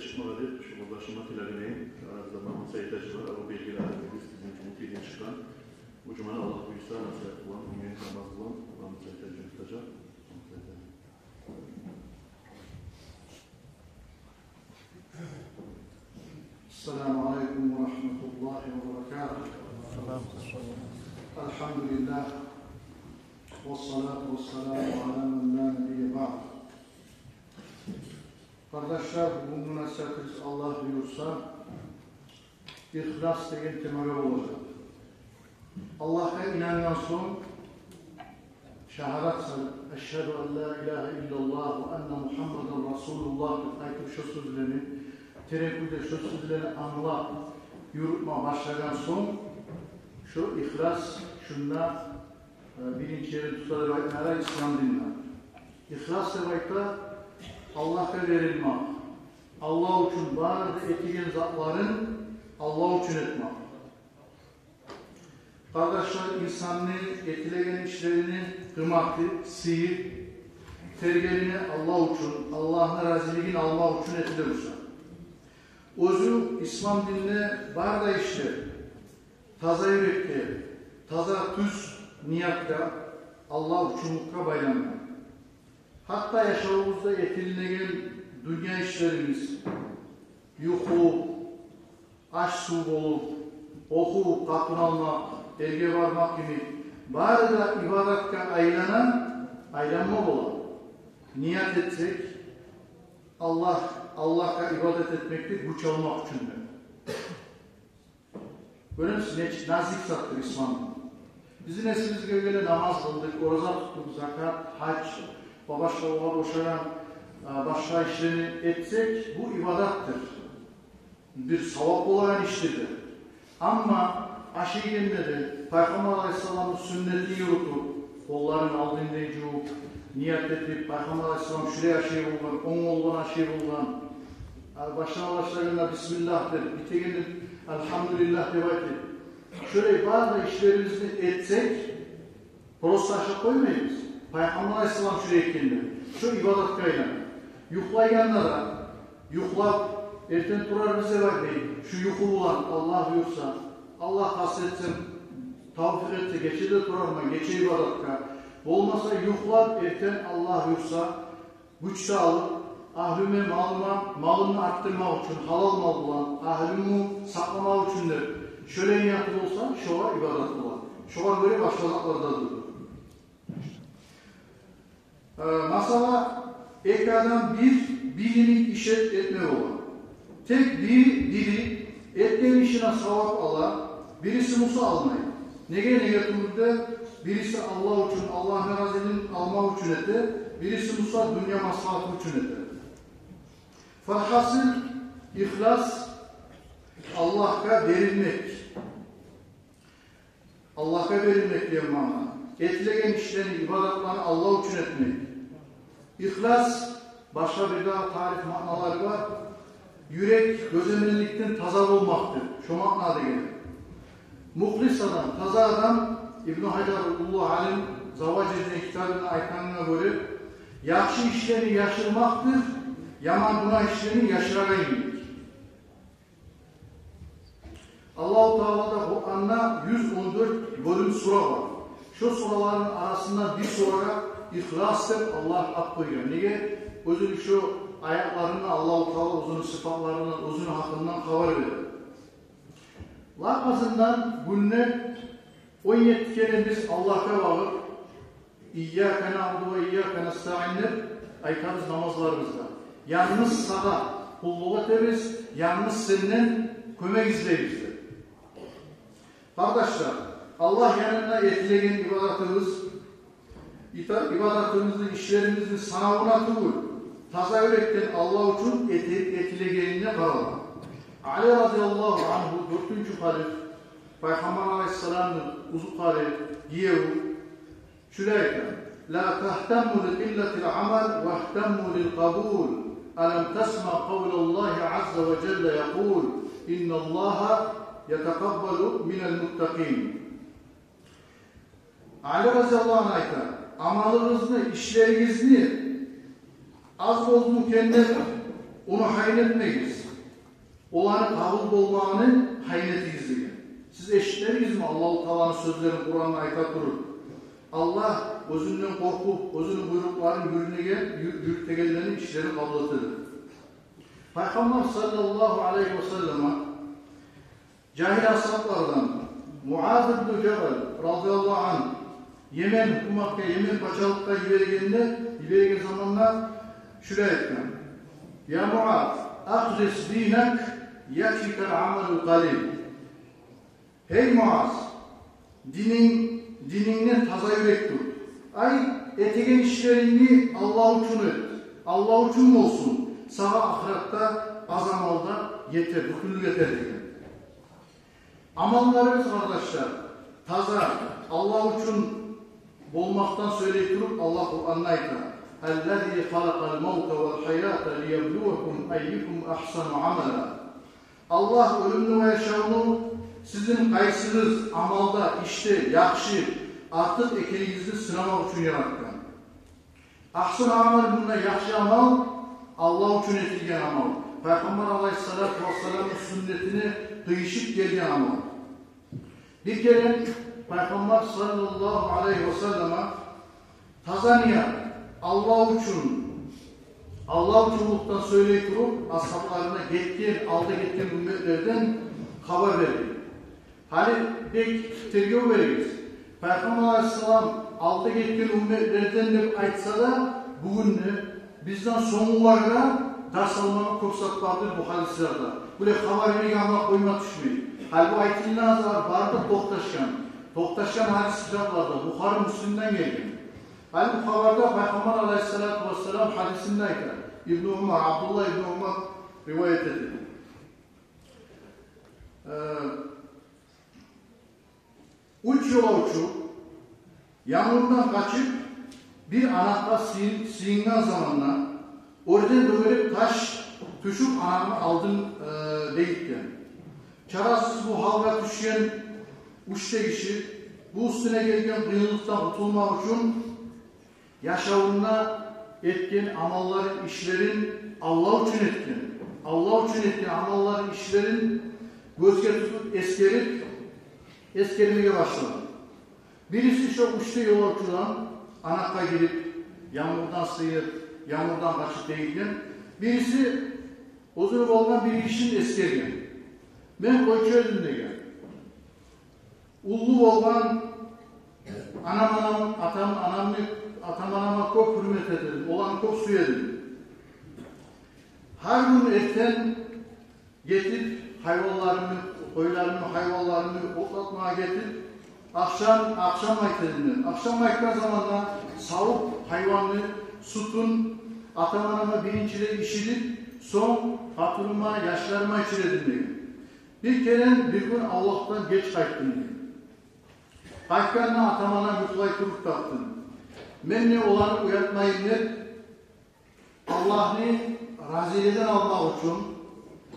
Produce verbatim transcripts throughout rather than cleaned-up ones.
чыкъмагъа деп, шу къардашыма тилегенейим. Арабызда Магьаммат Саид-гьажи бар, о белгили алимибиз, бизин Жумут Кюйден чыкъгъан. Бу жуманы, Аллагь буюрса, насигьат булан, уьюн намаз булан Магьаммат Саид-гьажи тутажакъ. Магьаммат Саид-гьажи. السلام عليكم ورحمة الله وبركاته. الحمد لله. والصلاة والسلام على من لا نبي بعده. Къардашлар, бугюнгю насигьатыбыз, Аллагь буюрса, ихлас деген темагъа болажакъ. Аллагьгъа инангъан сонг, шагьадат салып, «Ашгьаду ан ла илагьа иллаллагь ва анна Мугьаммадан расулуллагь» деп айтып, шо сёзлени, терен кюйде шо сёзлени англап юрютме башлагъан сонг, шо ихлас шунда, э, биринчи ерни тута деп айтмагъа ислам динде. Ихлас деп айта Аллагьгъа берилмек, Аллагь учун бары да этеген затларын Аллагь учун этмек. Къардашлар, инсанны этилеген ишлерини къыйматы, сыйы, тергелине Аллагь учун, Аллагьны разилигин алмакъ учун этиле буса. Оьзю ислам динде бары да ишлер таза юрекге, таза тюз ниятгъа, Аллагь учунлукъгъа байлангъан. Гьатта яшавубузда этилинеген дюнья ишлерибиз, юху, аш-сув болуп, охув, къатын алмакъ, эрге бармакъ йимик, бары да ибадатгъа айлана, айланма бола. Ният этсек, Аллагь, Аллагьгъа ибадат этмекде гюч алмакъ учун деп. Гёремисиз, нечик назик затдыр ислам. Бизин эсибизге геле, намаз къылдыкъ, ораза тутдукъ, закат, гьаж ва башгъа огъар ошагъан, а, башгъа ишлени этсек, бу ибадатдыр. Бир савап болагъан ишдир де. Амма ашайгъанда да Пайхаммар алайгьиссаламны сюннетин юрютюп, къолларын алдын жувуп, ният этип, Пайхаммар алайгьиссалам шулай ашай болгъан, онг къол булан ашай болгъан, а, башына башлагъанда бисмиллагь деп, битегенде альгьамдулиллагь деп айтып, шулай бары да ишлерибизни этсек, просто ашап къоймайбыз. Пайхаммар алайгьиссалам шулай этгенде, шо ибадатгъа айлана. Юхлайгъанда да, юхлап, эртен турарбыз деп айтмай, шу юху булан, Аллагь буюрса, Аллагь къаст этсе, тавфикъ этсе, гече де турарман, гече ибадатгъа. Болмаса, юхлап, эртен, Аллагь буюрса, гюч салып, агьлюме, малыма, малымны артдырмакъ учун, гьалал мал булан агьлюмню сакъламакъ учун деп, шолай нияты болса, шогъар ибадат бола. Шогъар гёре башгъа затлар да дюр. Э, масала, эки адам бир, бирини иш эт-, этме бола. Тек бири, бири этген ишине савап ала, бириси буса алмай. Неге, неге тюгюл де, бириси Аллагь учун, Аллагьны разилигин алмакъ учун эте, бириси буса дюнья маслагьаты учун эте. Фалгьасил, ихлас Аллагьгъа берилмек. Аллагьгъа берилмек деген маъна. Этилеген ишлени, ибадатланы Аллагь учун этмек. Ихлас, башгъа бирдагъы тариф маъналары бар. Юрек гёземелликден таза болмакъдыр. Шо маънада геле. Мухлис адам, таза адам, Ибну Гьажар, уллу алим, Заважир деген китабында айтгъангъа гёре, яхшы ишлени яшырмакъдыр яман гюнагь ишлени яшырагъан йимик. Аллагьу Таалада Къуранда юз он дёрт бёлюм сура бар. Шо сураланы арасында бир сурагъа Ихлас деп Аллагь ат къойгъан. Неге? Оьзюню шо аятларында Аллагьу Таала оьзюню сыпатларындан, оьзюню гьакъындан хабар бере. Лап азындан гюнде он етти керен биз Аллагьгъа багъып, «Ийяка наъбуду ва ийяка настаъин» деп айтабыз намазларыбызда. Янгыз сагъа къуллукъ этебиз, янгыз сенден кёмек излейбиз деп. Къардашлар, Аллагь янында этилеген ибадатыбыз, ита-, ибадатыбызны, ишлерибизни санавуна тюгюл, таза юрекден Аллагь учун эти-, этилегенине къарала. Али разияллагьу ангьу, дёртюнчю халиф, Пайхаммар алайгьиссаламны узукъары, гиеви, шулай айта: «Ла тагьтамму ли къиллатил амал, вагьтамму лил къабул. Алам тасма къавлаллагьи азза ва жалла якъул: инналлагьа ятакъаббалу минал муттакъин». Али разияллагьу ангьу айта: «Амалыгъызны, ишлеригизни аз болсун экен деп Ону гьайын этмегиз. Оланы къабул болмагъыны гьайын этигиз деген. Сиз эшитмедигизми Аллагьу Тааланы сёзлерин Къуранда айта туруп? Аллагь оьзюнден къоркъуп, оьзюню буйрукъларын юрютеген, ю-, юрютегенлени ишлерин къабул этеди. Пайхаммар саллаллагьу алайгьи ва саллама жагьил асгьаблардан Муаз ибну Жабал, радияллагьу ангь, Йемен гьукуматгъа, Йемен пачалыкъгъа йиберегенде, йибереген заманда шулай айтгъан: «Я Муаз, ахлис динак, якфикал амалул къалил». Гьей Муаз, дининг, динингде таза юрек тут. Ай, этеген ишлерингни Аллагь учун эт. Аллагь учун болсун. Сагъа ахыратда аз амал да етер, бюгюнлюк этер деген. Амалларыбыз, къардашлар, таза, Аллагь учун болмакъдан сёйлей туруп, Аллагь Къуранда айта: «Аллази халакъал мавта вал гьаята лияблувакум айюкум агьсану амала». Аллагь оьлюмню ва яшавну сизин къайсыгъыз амалда, ишде яхшы, артыкъ экенигизни сынамакъ учун яратгъан. Агьсану амал, мунда яхшы амал, Аллагь учун этилген амал, Пайхаммар алайгьиссалату вассаламны сюннетине къыйышып гелген амал. Бир керен Пайхаммар саллаллагьу алайгьи ва саллама таза ният, Аллагь учун, Аллагь учунлукъдан сёйлей туруп, асгьабларына гетген, алда гетген умметлерден хабар берди. Гьали бек тергев беригиз. Пайхаммар алайгьиссалам алда гетген умметлерден деп айтса да, бугюн де бизден сонгулагъа дарс алмагъа кёп зат бардыр бу гьадислерде. Булай хабар берген амал къойма тюшмей. Гьали бу айтылгъан затлар бары да токъташгъан. Токъташгъан гьадис китапларда, Бухари, Муслимден гелген. Гьали бу хабарда Пайхаммар алайгьиссалату вассалам гьадисинде айта. Ибну Умар, Абдуллагь ибну Умар риваят этди. Э, Уьч ёлавчу янгурдан къачып, бир анакъгъа сыйын-, сыйынгъан заманда, оьрден дёгерек таш тюшюп, анакъны алдын, э, бегитген. Чарасыз бу гьалгъа тюшген уьч де гиши бу уьстюне гелген къыйынлыкъдан къутулмакъ учун яшавунда этген амалларын, ишлерин Аллагь учун этген, Аллагь учун этген амалларын, ишлерин гёзге тутуп, эсгерип, эсгермеге башлагъан. Бириси шо уьч де ёлавчудан анакъгъа гирип, янгурдан сыйып, янгурдан къачып дегилген. Бириси оьзюню болгъан бир ишин эсгерген. «Мен къойчу эдим, – деген. – Уллу болгъан анам-анам, атам-анамны, атам-анама кёп гьюрмет этедим, оланы кёп сюедим. Гьар гюн эртен гетип, гьайванларымны, къойларымны, гьайванларымны отлатмагъа гетип, ахшам, ахшам къайтар эдим. Ахшам къайтгъан заманда савуп гьайванны сютюн атам-анама биринчилей ичирип, сонг къатыныма, яшларыма ичирер эдим», – деген. «Бир керен бир гюн авлакъдан геч къайтдым, – деген. – Къайтгъанда атам-анам юхлай туруп тапдым. Мен де оланы уятмайым деп, Аллагьны разилигин алмакъ учун,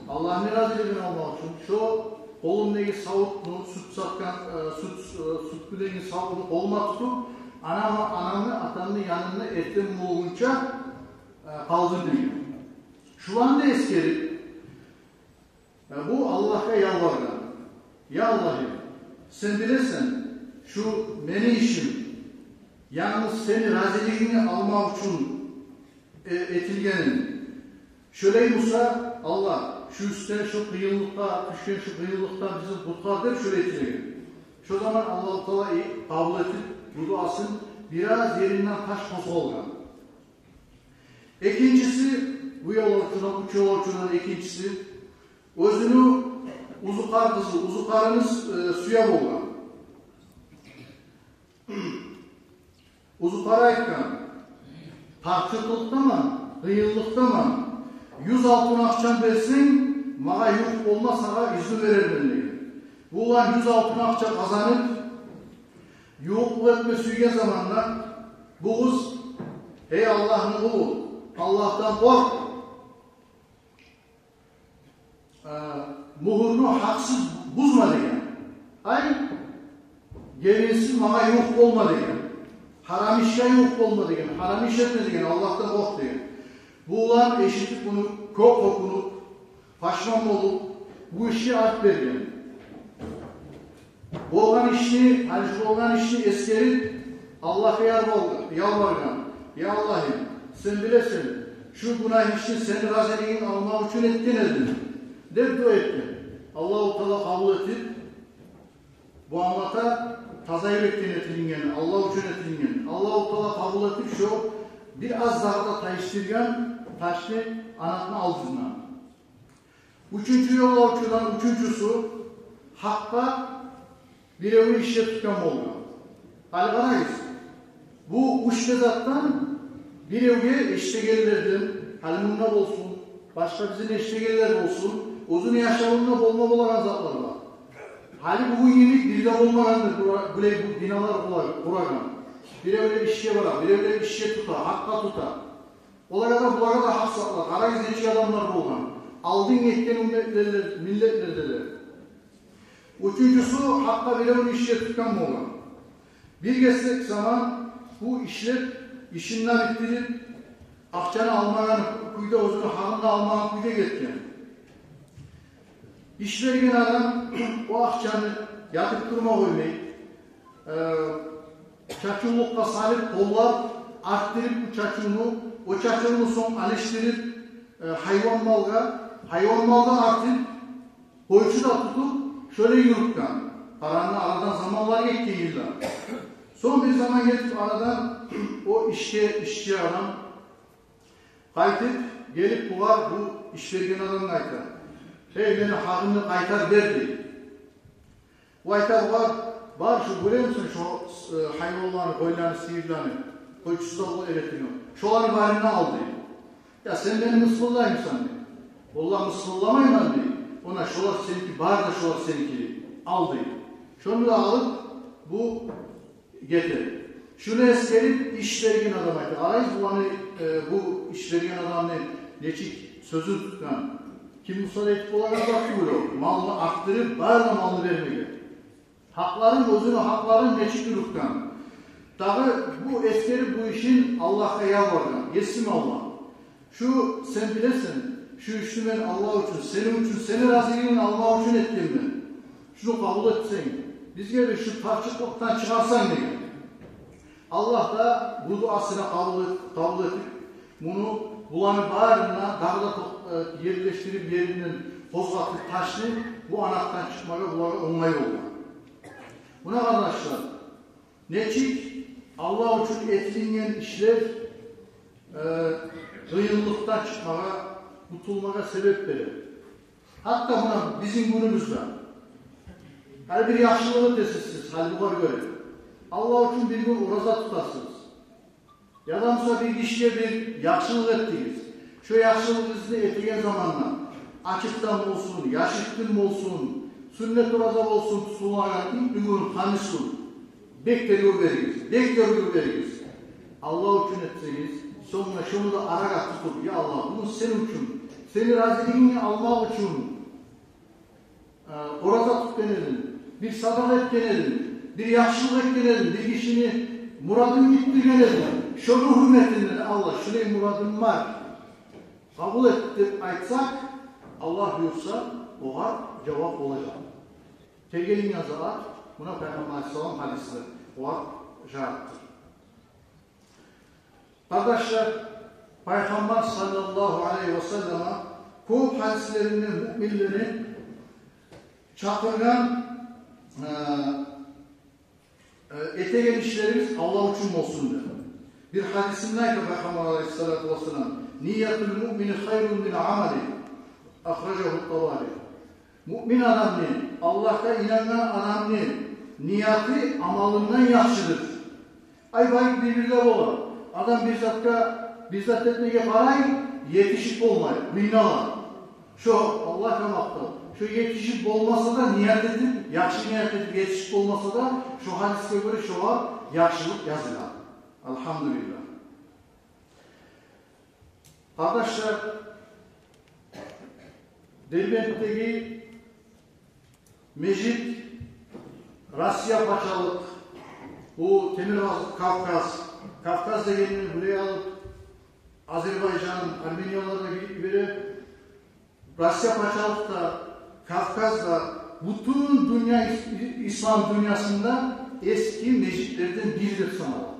Аллагьны разилигин алмакъ учун шо къолумдагъы савутну, сют сакъгъан, э, сют, э, сют билеген савутну къолума тутуп, анама, анамны, атамны янында эртен болгъунча, э, къалдым», – деген. Шуланы да эсгерип, э, бу Аллагьгъа ялбаргъан: «Я Аллагь, сен билесен, шу мени ишим янгыз сени разилигингни алмакъ учун, э, этилгенин. Шолай буса, Аллагь, шу уьстден, шу къыйынлыкъгъа тюшген, шу къыйынлыкъдан бизин къутгъар», – деп шолай тилеген. Шо заман Аллагьу Таала, э, къабул этип бу дуасын, бираз еринден таш къозгъалгъан. Экинчиси, бу ёлавчудан, уьч ёлавчудан экинчиси, оьзюню узукъар къызы, узукъарыны, э, сюе болгъан. Узукъары айтгъан: «Тарчыкълыкъдаман, къыйынлыкъдаман. Юз алтын акъчам берсенг, магъа ювукъ болма, сагъа изну берермен», – деген. Бу улан юз алтын акъча къазанып, ювукълукъ этме сюйген заманда бу къыз: «Гьей Аллагьны къулу, Аллагьдан къоркъ, э, мугьурну гьакъсыз бузма, – деген. – Ай, гебинсиз магъа ювукъ болма, – деген. – Гьарам ишге ювукъ болма, – деген. – Гьарам иш этме, – деген. – Аллагьдан къоркъ», – деген. Бу улан эшитип муну, кёп гьёкюнюп, пашман болуп, бу ишге арт берген. Болгъан ишни, гьали шу болгъан ишни эсгерип, Аллагьгъа ялбар-, ялбаргъан: «Я Аллагьым, сен билесен, шу гюнагь ишни сени разилигинг алмакъ учун этген эдим», — деп дуа этген. Аллагьу Таала къабул этип, бу англата таза юрекден этилинген, Аллагь учун этилинген. Аллагьу Таала къабул этип, шо бир аз дагъы да тайышдыргъан ташны анасыны алдына. Уьчюнчю ёллавчудан уьчюнчюсю гьакъгъа биревню ишге тутгъан болгъан. Гьали къарагъыз, бу уьч де затдан биревге, эшитегенлерден, гьали мунда болсун, башгъа бизин эшитегенлер болсун, оьзюню яшавунда болма болагъан затлар бар. Гьали бугюн йимик бир де болмагъандыр бура-, булай бу биналар къура-, къурагъан. Биревлер ишге бара, биревлер ишге тута, гьакъгъа тута. Олагъа да, булагъа да гьакъ сакълар. Къарагъыз, нечик адамлар болгъан. Алдын гетген умметлер, миллетлерде де. Уьчюнчюсю гьакъгъа биревню ишге тутгъан болгъан. Бир гесек заман бу ишлеп, ишин де битдирип, акъчаны алмагъан кюйде, оьзюню гьакъын да алмагъан кюйде гетген. Иш берген адам о акъчаны ятып турма къоймай, э, чачывлукъгъа салып, къоллап, артдырып бу чачывну, о чачывну сонг алышдырып, э, гьайван малгъа, гьайван малдан артып, къойчу да тутуп, шолай юрютген. Къарагъанда, арадан заманлар гетген, йыллар. Сонг бир заман гетип арадан, о ишге, ишчи адам къайтып гелип, бугъар, бу иш берген адамгъа айта: «Гьей, мени гьакъымны къайтар бер», — дей. О айта бугъар: «Бар, шу, гёремисен шу, э, гьайванланы, къойланы, сыйырланы, къойчусу да болуп эретеген, шоланы барын да ал», — дей. «Я, сен мени мысгъыллаймысан?» — дей. «Валлагь, мысгъылламайман», — дей. «Она шолар сеники, бары да шолар сеники, ал», — дей. Шону да алып, бу гете. Шуну эсгерип, иш берген адам айта. Къарагъыз, буланы, э, бу иш берген адамны нечик сёзюн тутгъан. Ким буса да этип болагъан зат тюгюл о. Малны артдырып, бары да малны бермеге. Гьакъларын, оьзюню гьакъларын нечик юрютген. Дагъы бу эсгерип бу ишин Аллагьгъа ялбаргъан: «Есим Аллагь, шу, сен билесен, шу ишни мен Аллагь учун, сени учун, сени разилигинг алмакъ учун этгенмен. Шуну къабул этсенг, бизге де шу тарчыкълыкъдан чыгъарсанг», — деген. Аллагь да бу дуасын къабул эт-, къабул этип, муну, буланы барын да дагъы да ток-, э, ерлешдирип, еринден къозгъатып ташны, бу анакъдан чыкъмагъа булагъа онгай болгъан. Муна, къардашлар, нечик Аллагь учун этилинген ишлер, э, къыйынлыкъдан чыкъмагъа, къутулмагъа себеп бере. Гьатта муна бизин гюнюбюзде гьар бир яхшылыкъ этесиз сиз, гьали бугъар гёре. Аллагь учун бир гюн ораза тутасыз. Яда буса бир гишиге бир яхшылыкъ этдигиз. Шо яхшылыгъыгъызны этеген заманда, ачыкъдан болсун, яшыртгъын болсун, сюннет ораза болсун, тутулмагъан итни гюн, хамис гюн, бек тергев беригиз, бек тергев беригиз. Аллагь учун этсегиз, сонг да шону да арагъа тутуп: «Я Аллагь, буну сен учун, сени разилигингни алмакъ учун, э, ораза тутгъан эдим, бир садагъа этген эдим, бир яхшылыкъ этген эдим, бир гишини мурадын битдирген эдим. Шону гьюрметинден, Аллагь, шулай мурадым бар, къабул эт», — деп айтсакъ, Аллагь буюрса, огъар жавап болажакъ. Тергелинген зат, муна Пайхаммар алайгьиссалам гьадисде огъар жаваптыр. Къардашлар, Пайхаммар саллаллагьу алайгьи ва саллама кёп гьадислеринде муъминлени чакъыргъан, э, э, этеген ишлеригиз Аллагь учун болсун деп. Бир гьадисинде айта Пайхаммар алайгьиссалату вассалам: «Ниятул муъмини хайрун мин амалигьи». Ахражагьу Табарани. Муъмин адамны, Аллагьгъа инангъан адамны нияты амалындан яхшыдыр. Ай, бай, бир-бирде бола. Адам бир затгъа, бир зат этмеге къарай, етишип болмай, къыйнала. Шо, Аллагьгъа макътав, шо етишип болмаса да, ният этип, яхшы ният этип етишип болмаса да, шо гьадисге гёре шогъар яхшылыкъ языла. Алгьамдулиллагь. Къардашлар, Дербенттеги межит Россия пачалыкъ, бу Темирбазыкъ Кавказ, Кавказ дегенни булай алып, Азербайжан, Армениялар да гирип йибере. Россия пачалыкъ да, Кавказ да, бютюн дюнья, ис-, ислам дюньясында эски межитлерден бири деп санала.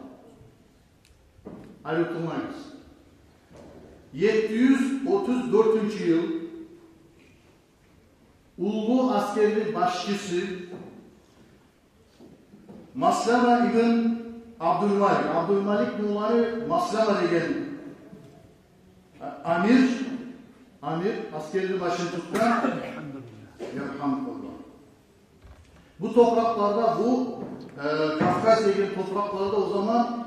Гьали тынглайбыз. Етти юз отуз дёртюнчю йыл уллу аскерни башчысы Маслама ибн Абдулмалик. Абдулмаликни уланы Маслама деген амир, амир, аскерни башын тутгъан. Ярхамукаллагь. Бу топуракъларда, бу, э, Кавказ деген топуракъларда о заман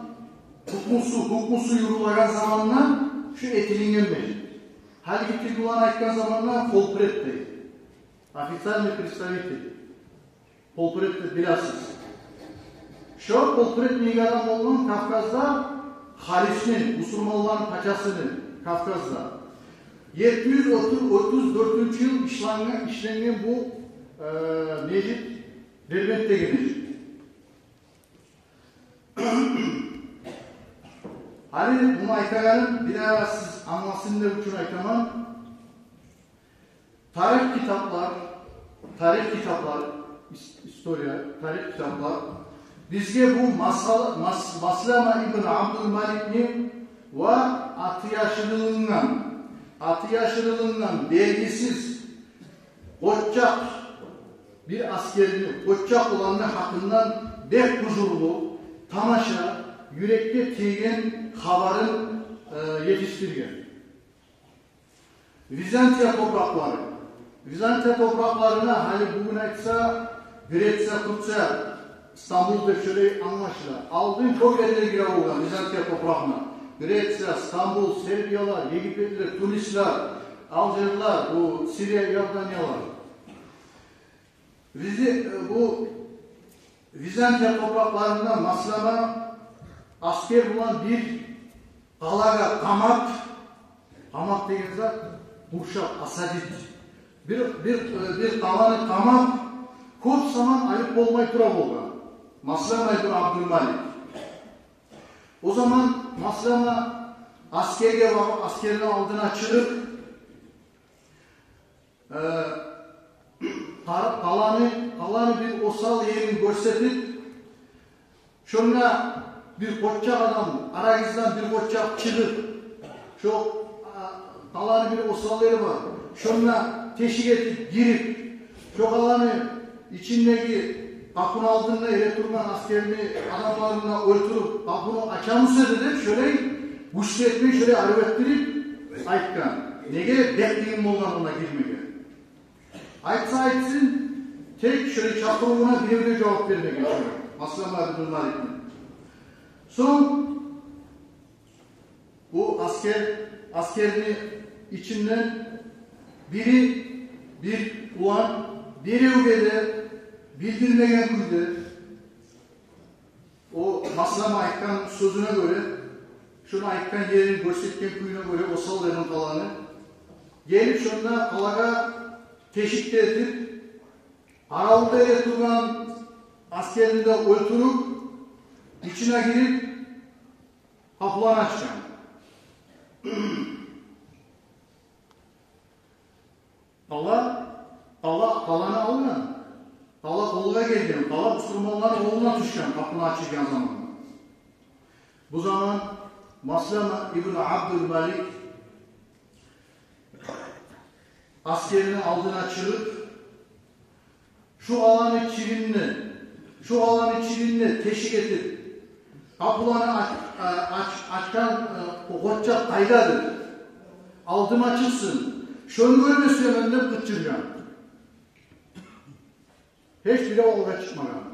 гьукмусу, гьукмусу юрюлеген заманда шу этилинген межит. Гьалиги тилде айтгъан заманда полпред дейди. Официальный представитель. Полпред деп билесиз. Шо полпред неге адам болгъан Кавказда халифни, бусурманланы пачасыны Кавказда. Етти юз отуз дёртюнчю йыл ишланнган, ишленнген бу, э, межит, Дербентдеги межит. Гьали муну айтагъаным бираз сиз англасын деп учун айтаман. Тарих китаплар, тарих китаплар, ис-, история, тарих китаплар бизге бу Масал-, Мас-, Маслама ибн Абдулмаликни ва аты яшырылынгъан, аты яшырылынгъан белгисиз къоччакъ бир аскерни, къоччакъ уланны гьакъындан бек гьужурлу, тамаша, юрекге тиеген хабарын, э, етишдирген. Византия топуракълары. Византия топуракъларына гьали бугюн айтса, Греция, Турция, Стамбул деп шолай англашыла. Алдын кёп ерлер гире болгъан Византия топурагъына. Греция, Стамбул, Сербиялар, Египетлер, Тунислер, Алжирлер, бу Сирия, Иорданиялар. Визи-, бу Византия топуракъларында Маслама аскер булан бир къалагъа къамат, къамат деген зат, къуршап, осадить. Бир, бир, бир къаланы къамап, кёп заман алып болмай тура болгъан Маслама ибн Абдулмалик. О заман Маслама аскерге барып, аскерни алдына чыгъып, э, къа-, къаланы, къаланы бир осал ерин гёрсетип, шонда бир къоччакъ адам, арагъыздан бир къоччакъ чыгъып, шо, а, къаланы бир осал ери бар, шонда тешик этип гирип, шо къаланы ичиндеги къапуну алдында эретургъан аскерни адамларын да оьлтюрюп, къапуну ачамыз эди деп, шолай гюч етмей, шолай арив этдирип айтгъан. Неге? Бек къыйын болгъан онда гирмеге. Айтса айтсын, тек шолай чакъырывуна бирев де жавап бермеген. Маслама ибн Маликни. Сонг бу аскер, аскерни ичинден бири, бир улан, биревге де билдирмеген кюйде, о Маслама айтгъан сёзюне гёре, шону айтгъан ерин гёрсетген кюйюне гёре, осал ерин къаланы, гелип шонда къалагъа тешик де этип, къаравулда эретургъан аскерни де оьлтюрюп, ичине гирип, къапуланы ачгъан. Къала, къала, къаланы алгъан. Къала къолгъа гелген, къала бусурманланы къолуна тюшген, къапуну ачылгъан заманда. Бу заман Маслама ибн Абдулмалик аскерни алдына чыгъып, шо къаланы чигинде, шо къаланы чигинде тешик этип, къапуланы ач-, а-, ач-, ачгъан, э, о къоччакъ къайдадыр? Алдыма чыкъсын, шону гёрме сюемен деп къычыргъан. Гьеч бирев алгъа чыкъмагъан.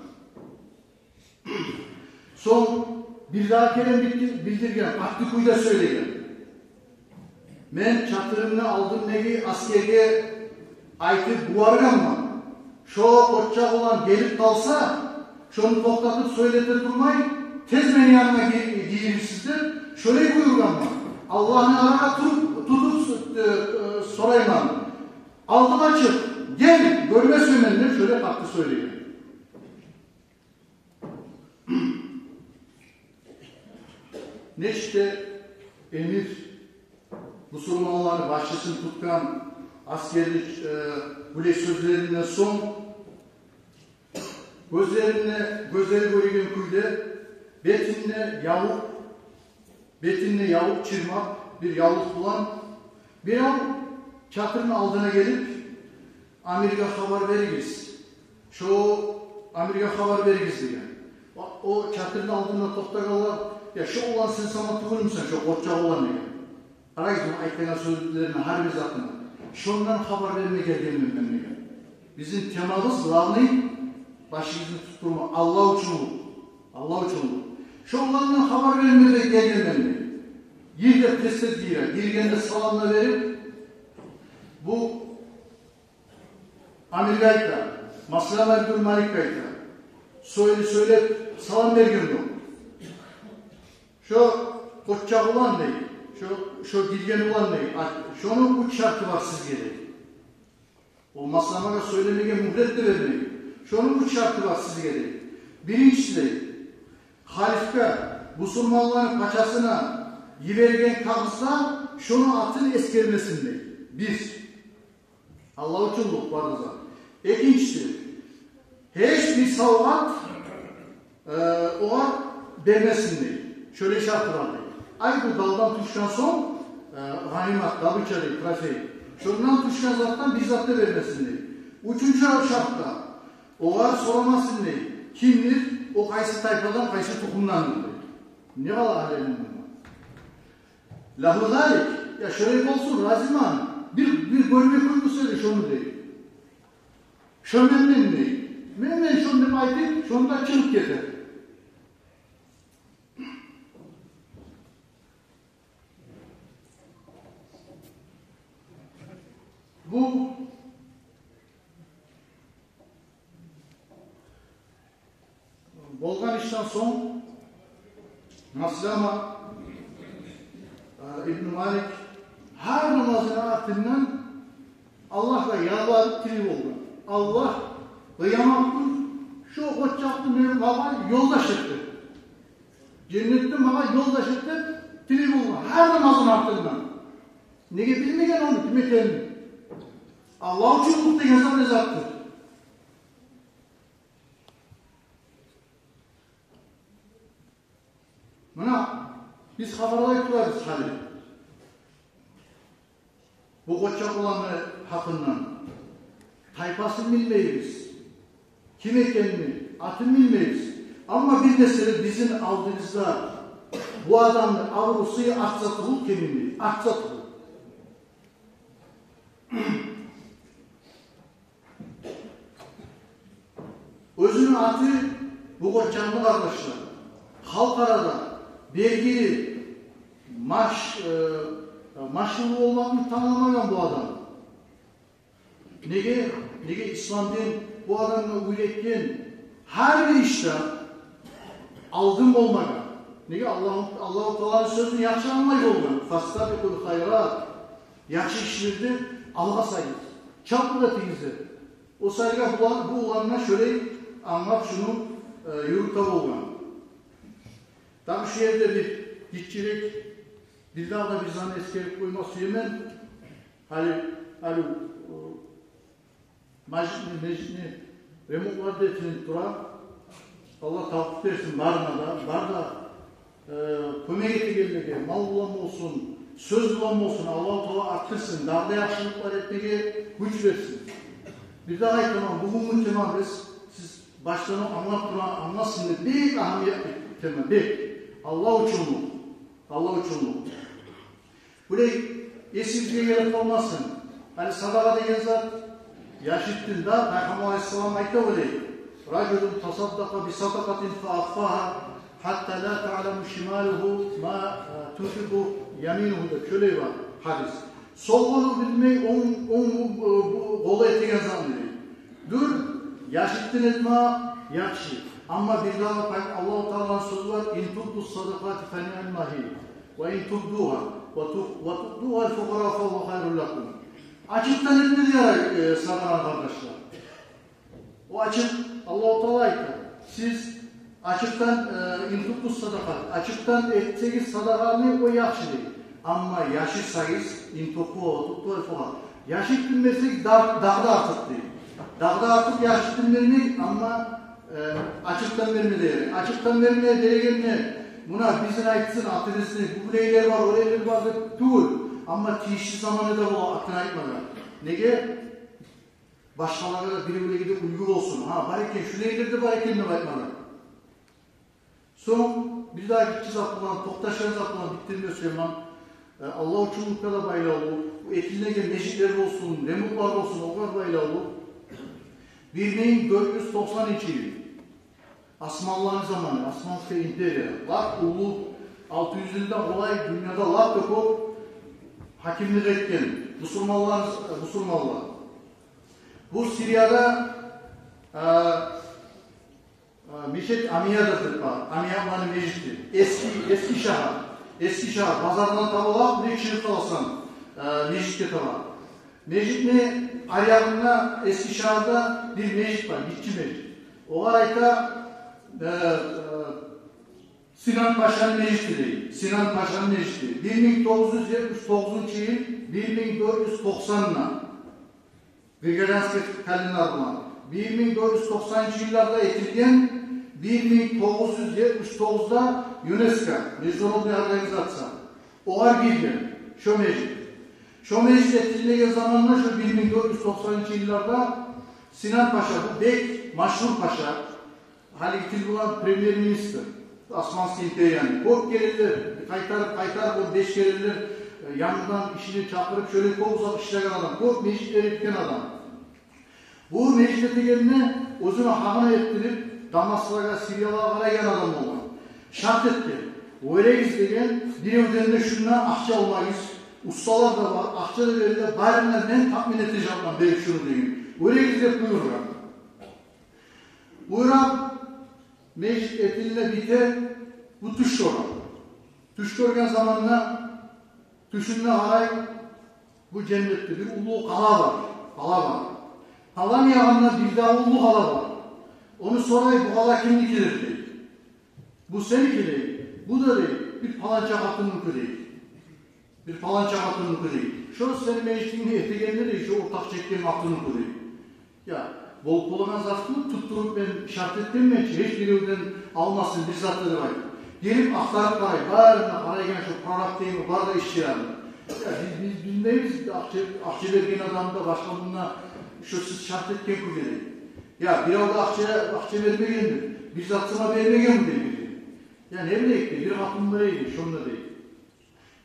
Сонг бирдагъы керен билди-, билдирген, къатты кюйде сёйлеген. Мен чатырымны алдындагъы аскерге айтып бугъаргъанман. Шо къоччакъ улан гелип къалса, шону токътатып сёйлете турмай, тез мени яныма ги-, гийирсиз деп, шолай буюргъанман. Аллагьны арагъа туруп, тутуп, э, э, сорайман. Алдыма чыкъ, гел, гёрме сюемен деп, шолай къатты сёйлеген. Нечик де эмир, Бусурманланы башчысын тутгъан асгерлик, э, булай сёзлеринден сонг, гёзлерине, гёзлери гёреген кюйде бетине явукъ, бетине явукъ чырмакъ, бир явлукъ булан бирев чатырны алдына гелип: «Амирге хабар беригиз, шо амирге хабар беригиз», — деген. О, о чатырны алдында токътагъанлар: «Я, шо улан сен сама тюгюлмюсен, шо къоччакъ улан?» — деген. Къарайгъыз, муна айтагъан сёзлерине, гьар бир затына. «Шондан хабар берме гелгенмен мен», — деген. Бизин темабыз главный, башыбызны тутуп турма, Аллагь учунлукъ. Аллагь учунлукъ. «Шондан хабар берме гелгенмен», — деген. Гир деп тез-тез гире. Гиргенде саламны берип, бу амирге айта, Маслама ибну Маликге айта. Сёйлеп, сёйлеп салам берген бу. «Шо къоччакъ улан, — дей, — шо, шо гирген улан, — дей, — а, шону уьч шарты бар сизге», — дей. О Масламагъа сёйлемеге мюгьлет де бермей. «Шону уьч шарты бар сизге», — дей. «Биринчиси, — дей, — халифге, бусурманланы пачасына йиберген кагъызда шону атын эсгермесин», — дей. Бир. Аллагь учунлукъ бары да. Экинчиси, гьеч бир савгъат, э, огъар бермесин, дей. Шолай шарты бар, дей. Ай, бу давдан тюшген сонг, э, гъанимат, добыча, дей, трофей. Шондан тюшген затдан бир зат да бермесин, дей. Уьчюнчю шартда, огъар сорамасын, дей, кимдир, о къайсы тайпадан, къайсы тухумдандыр, дей. Не къала алимлер мунда? «Лагьу залик», я, шолай болсун, разимен. Бир, бир гёрме кёргюзсе де шону, дей. «Шо менден», — дей. «Менден шону», — деп айтып, шонда чыгъып гете. Бу болгъан ишден сонг Маслама, э, ибну Малик гьар намазны артындан Аллагьгъа ялбарып тилей болгъан: «Аллагь, къыямат гюн шо къоччакъны мени магъа ёлдаш эт», — деп, «женнетде магъа ёлдаш эт», — деп тилей болгъан гьар намазны артындан. Неге? Билмеген ону ким экенин. Аллагь учунлукъ деген зат не затдыр? Муна биз хабарлай турабыз гьали бу къоччакъ уланны гьакъындан. Тайпасын билмейбиз, ким экенин, атын билмейбиз. Амма бир нерсе де бизин алдыбызда: бу адамны абурусу артса тюгюл, кеминмей, артса тюгюл. Оьзюню аты бу къоччакъны, къардашлар, халкъ арада белгили, маш-, э, машгьур болмакъны тангламагъан бу адам. Неге? Неге? Ислам дин бу адамгъа уьйретген гьар бир ишде алдын болмагъа. Неге? Аллагь, Аллагьу Тааланы сёзюн яхшы англай болгъан. «Фастабикъул хайрат». Яхшы ишлерде алгъа сайыгъыз, чалт этигиз деп. О саялы бу, бу улан да шолай англап шуну, э, юрюте болгъан. Дагъы шу ерде бир гиччирек, бирдагъы да бир затны эсгерип къойма сюемен. Гьали, гьали, э, межитни, межитни ремонтлар да этилинип тура. Аллагь тавпыкъ берсин барына да, бар да, э, кёмек этегенлеге, мал булан болсун, сёз булан болсун, Аллагьу Таала артдырсын, дагъы да яхшылыкълар этмеге гюч берсин. Бирдагъы айтаман, бугюнгю темабыз, сиз баштан англап тургъан, англасын деп, бек агьамиятлы тема, бек. Аллагь учунлукъ, Аллагь учунлукъ. Булай эсигизге гелип къалмасын. Гьали садагъа деген зат, яшыртгъын да, Пайхаммар алайгьиссалам айта булай: «Ражулун тасаддакъа би садакъатин фа ахфагьа хьатта ла таъламу шималугьу ма, э, тунфикъу яминугьу», — деп шолай бар гьадис. Сол къолу билмей онг, онг, э, бу къолу этеген затны, дей. Дюр, яшыртгъын этмек яхшы. Амма бирдагъы пай-, Аллагьу Тааланы сёзю бар: «Ин тубду садакъати фа ниъма гьия, ва ин тубдугьа, ва ту-, ва туътугьал фукъара фа гьува хайрул лакум». Ачыкъдан этме де ярай, э, садагъаны, къардашлар. О ачыкъ, Аллагьу Таала айта: сиз ачыкъдан, э, «Ин тубду садакъат», ачыкъдан этсегиз садагъаны, о яхшы, дей. Амма яшырсагъыз, интокула тутула фула. Яшыртып бермесек, дагъы да артыкъ дей. Дагъы да артыкъ яшыртып бермей, амма, э, ачыкъдан берме дей. Ачыкъдан берме дегенде, муна бизин айтсын, атыбызны, бу булайлар бар, олайлар бар деп тюгюл. Амма тийишли заманы да бола атын айтмагъа. Неге? Башгъалагъа да, бир-биревлеге де уьлгю болсун. Гьа, бар экен, шулайлар да бар экен деп айтмагъа. Сонг бир дагъы гиччи зат булан, токъташгъан зат булан битдирме сюемен. Э, Аллагь учунлукъгъа да байлавлу, бу этилинеген межитлер болсун, ремонтлар болсун, огъар байлавлу. Бир минг дёрт юз токъсанынчы йыл, Османланы заманы, Османская империя, лап уллу, алты юз йылдан къолай дюньяда лап да кёп гьакимлик этген бусурманлар, э, бусурманлар. Бу Сирияда, э, А, мечеть Амиядов деп бар. Амиядланы межити. Эски, эски шагьар. Эски шагьар. Базардан таба лап бир чыгъып къаласан, а, межитге таба. Межитни аръягъында, эски шагьарда бир межит бар, гиччи межит. Огъар айта, э, э, Синан Пашаны межити дей. Синан Пашаны межити. Бир минг тогъуз юз етмиш тогъузунчу йыл, бир минг дёрт юз токъсанына. Григорианский календарь булан. Бир минг дёрт юз токъсанынчы йылларда этилген, бир минг тогъуз юз етмиш тогъузда ЮНЕСКО, международный организация, огъар гирген шо межит. Шо межит этилинеген заманда, шо бир минг дёрт юз токъсанынчы йылларда Синан Паша, бу бек машгьур паша, гьалиги тил булан премьер-министр, Османский империяны. Кёп керенлер, къайтарып, къайтарып, он беш керенлер, э, янгыдан ишине чакъырып, шолай кёп узакъ ишлеген адам, кёп межитлер этген адам. Бу межит этегенде оьзюню гьакъына этдирип, Дамаскълагъа, Сириялагъа къарайгъан адам болгъан. Шарт этген: «Оьрегиз, — деген, — биревден де шундан акъча алмагъыз, усталар да бар, акъча да бериле, барын да мен таъмин этежекмен берип шуну», — деген. «Оьрегиз», — деп буюргъан. Буйрукъ, межит этилине, бите, бу тюш гёре. Тюш гёрген заманда тюшюнде къарай, бу женнетде бир уллу къала бар, къала бар. Къаланы ягъында бир дагъы уллу къала бар. Ону сорай: «Бу къала кимникидир?» — дей. «Бу сеникидир?» — дей. «Бу да, — дей, — бир паланча къатынныкидир», — дей. «Бир паланча къатынныкидир», — дей. «Шо сени межитингни этегенде, — дей, — шо ортакъчы этген къатынныкидир», — дей. Я, болуп болагъан затны тутдуруп мен шарт этгенмен чи, гьеч биревден алмасын бир зат да деп айтып. Гелип ахтарып къарай, барына къарайгъан, шо прораб дейми, бар да ишчилерин. Я, биз, биз билмейбиз, акъча, акъча берген адамны да, башгъа, мунда шо сиз шарт этген кюйде, дей. Я, бирев де акъча, акъча бермегенди, бир зат сама бермегенди, дей, бир. Я, не билейик, дей, бир къатын бар эди, шонда, дей.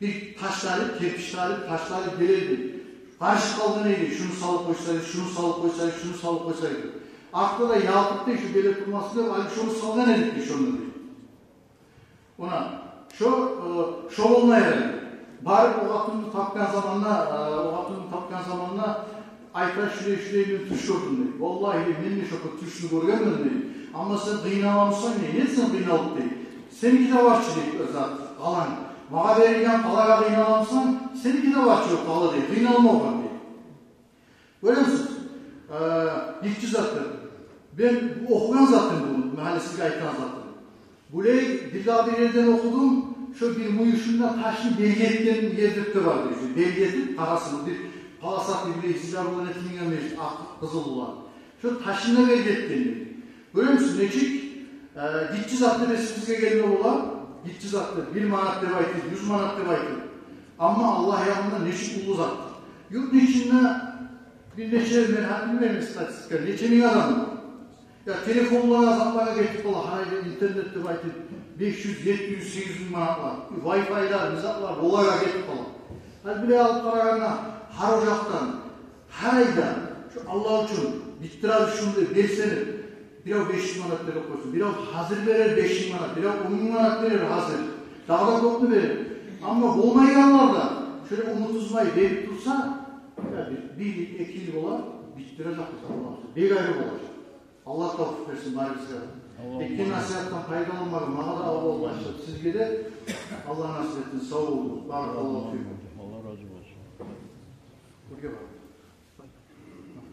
Бир ташлар, керпичлер, ташлар геле эди. Къарышып къалгъан эди. Шуну салып къойсайыкъ, шуну салып къойсайыкъ, шуну салып къойсайыкъ. Артда да ялкъып, дей, шу геле турмасын деп, гьали шону салгъан эдик, дей, шону, дей. Она, шо, э, шо болмай эди. Барып о къатынны тапгъан заманда, э, о къатынны тапгъан заманда, айта: «Шулай, шулай, мен тюш гёрдюм», — дей. «Валлагь, — дей, — мен де шо тюшню гёргенмен», — дей. «Амма сен къыйналамысан, — дей, — не этсенг къыйналып?» — дей. «Сен нечик бар чы, — дей, — зат, къаланг. Магъа берилген къалагъа къыйналамысан, сен нечик бар чы о къала, — дей, — къыйналмагъа», — дей. Гёремисиз? Э, гиччи затдыр. Мен бу охугъан затым, бу магьаллесиге айтгъан затым. Булай бирдагъы бир ерден охудум, шо бир мюйюшюнде ташны белги этген ерде де бар, дей. Белги этип, къарасын, бир полосатый, бир зидар булан этилинген межит, акъ, къызыл булан. Шо ташны белги этген, дей. Гёремисиз, нечик, э, гиччи затны эсибизге гелме бола, гиччи затны, бир манат деп айтып, юз манат деп айтып. Амма Аллагь янында нечик уллу зат. Юртну ичинде бир нече, мен гьакъ билмеймен статистика, нече минг адам бар. Я, телефонлагъа, затлагъа гетип къала, гьар айда интернет деп айтып, беш юз, етти юз, сегиз минг манатлар, вайфайлар, не затлар, олагъа гетип къала. Гьали булай алып къарагъанда, гьар ожакъдан, гьар айда шо Аллагь учун битдиребиз шуну деп белсенип, бирев беш юз манат берип къойсун, бирев гьазир берер беш минг манат, бирев он минг манат берер гьазир, дагъы да кёпню берер. Амма болмайгъанлар да шолай умут уьзмей берип турса, я, бир, бир йыл, эки йыл бола, битдирежекбиз Аллагь учун, бек айры болажакъ. Аллагь тавфикъ берсин барыбызгъа да. Аллагь. Этген насигьатдан пайдаланмагъа магъа да, Аллагь башлап сизге де Аллагь насип этсин. Сав болугъуз. Баракаллагьу фикум. Аллагь рази болсун. Бирге барайыкъ.